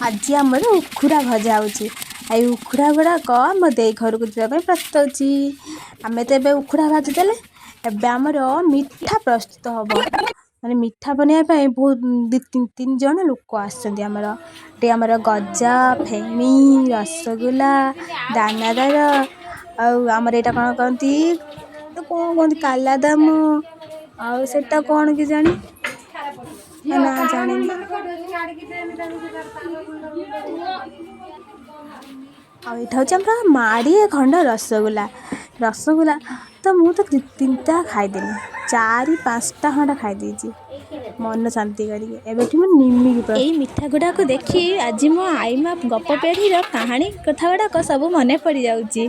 ଆଜି ଆମର ଉଖୁଡ଼ା ଭଜା ହେଉଛି। ଆଉ ଉଖୁଡ଼ା ଗୁଡ଼ାକ ମୋ ଦେଇ ଘରକୁ ଯିବା ପାଇଁ ପ୍ରସ୍ତୁତ ହେଉଛି। ଆମେ ତ ଏବେ ଉଖୁଡ଼ା ଭାଜିଦେଲେ, ଏବେ ଆମର ମିଠା ପ୍ରସ୍ତୁତ ହେବ। ମାନେ ମିଠା ବନେଇବା ପାଇଁ ବହୁତ ଦୁଇ ତିନି ତିନି ଜଣ ଲୋକ ଆସିଛନ୍ତି ଆମର। ଏଠି ଆମର ଗଜା, ଫେଣି, ରସଗୋଲା, ଦାନାଦାର ଆଉ ଆମର ଏଇଟା କ'ଣ କହନ୍ତି, କ'ଣ କୁହନ୍ତି, କାଲାଦାମ। ଆଉ ସେଟା କ'ଣ କେଜାଣି, ନା ଜାଣିନି। ଆଉ ଏଇଟା ହେଉଛି ଆମର ମାଡ଼ିଏ ଖଣ୍ଡ ରସଗୋଲା। ରସଗୋଲା ତ ମୁଁ ତ ଦୁଇ ତିନିଟା ଖାଇଦେଲି, ଚାରି ପାଞ୍ଚଟା ଖଣ୍ଡ ଖାଇଦେଇଛି ମନ ଶାନ୍ତି କରିକି। ଏବେଠି ମୁଁ ନିମିକି ଏଇ ମିଠା ଗୁଡ଼ାକୁ ଦେଖି ଆଜି ମୋ ଆଈମା ଗପ ପେଢ଼ିର କାହାଣୀ କଥା ଗୁଡ଼ାକ ସବୁ ମନେ ପଡ଼ିଯାଉଛି।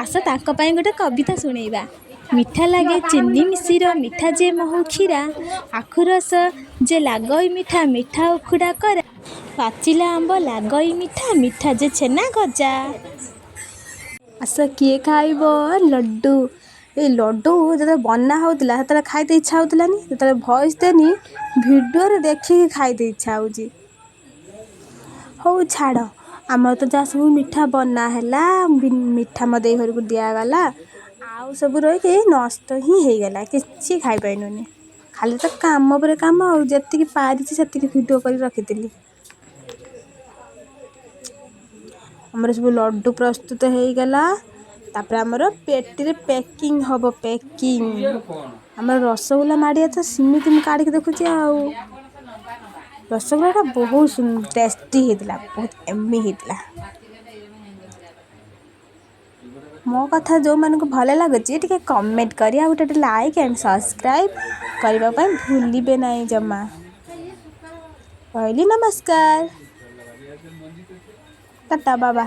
ଆସ, ତାଙ୍କ ପାଇଁ ଗୋଟେ କବିତା ଶୁଣେଇବା। ମିଠା ଲାଗେ ଚିନି ମିଶିର, ମିଠା ଯେ ମହୁ କ୍ଷୀରା, ଆଖୁ ରସ ଯେ ଲାଗଇ ମିଠା, ମିଠା ଉଖୁଡ଼ା କରା, ପାଚିଲା ଆମ୍ବ ଲାଗଇ ମିଠା, ମିଠା ଯେ ଛେନା ଗଜା। ଆସ, କିଏ ଖାଇବ ଲଡ଼ୁ? ଏଇ ଲଡ଼ୁ ଯେତେବେଳେ ବନା ହେଉଥିଲା, ସେତେବେଳେ ଖାଇତେ ଇଚ୍ଛା ହେଉଥିଲାନି। ଯେତେବେଳେ ଭଏସ୍ ଦେନି, ଭିଡ଼ିଓରେ ଦେଖିକି ଖାଇତେ ଇଚ୍ଛା ହେଉଛି। ହଉ ଛାଡ଼, ଆମର ତ ଯାହା ସବୁ ମିଠା ବନା ହେଲା, ମିଠା ମୋ ଦେଇ ଘରକୁ ଦିଆଗଲା। ଆଉ ସବୁ ରହିକି ନଷ୍ଟ ହିଁ ହେଇଗଲା, କିଛି ଖାଇପାରିଲୁନି। ଖାଲି ତ କାମ ପରେ କାମ। ଆଉ ଯେତିକି ପାରିଛି ସେତିକି ଭିଡ଼ିଓ କରି ରଖିଥିଲି। ଆମର ସବୁ ଲଡ଼ୁ ପ୍ରସ୍ତୁତ ହେଇଗଲା। ତାପରେ ଆମର ପେଟିରେ ପ୍ୟାକିଂ ହେବ, ପ୍ୟାକିଂ। ଆମର ରସଗୋଲା ମାଡ଼ିଆ ତ ସେମିତି ମୁଁ କାଢ଼ିକି ଦେଖୁଛି। ଆଉ ରସଗୋଲାଟା ବହୁତ ଟେଷ୍ଟି ହେଇଥିଲା, ବହୁତ ୟମି ହେଇଥିଲା। ମୋ କଥା ଯେଉଁମାନଙ୍କୁ ଭଲ ଲାଗୁଛି, ଟିକେ କମେଣ୍ଟ କରି ଆଉ ଗୋଟେ ଲାଇକ୍ ଆଣ୍ଡ ସବସ୍କ୍ରାଇବ୍ କରିବା ପାଇଁ ଭୁଲିବେ ନାହିଁ ଜମା। ରହିଲି, ନମସ୍କାର, ଟାଟା, ବାବା।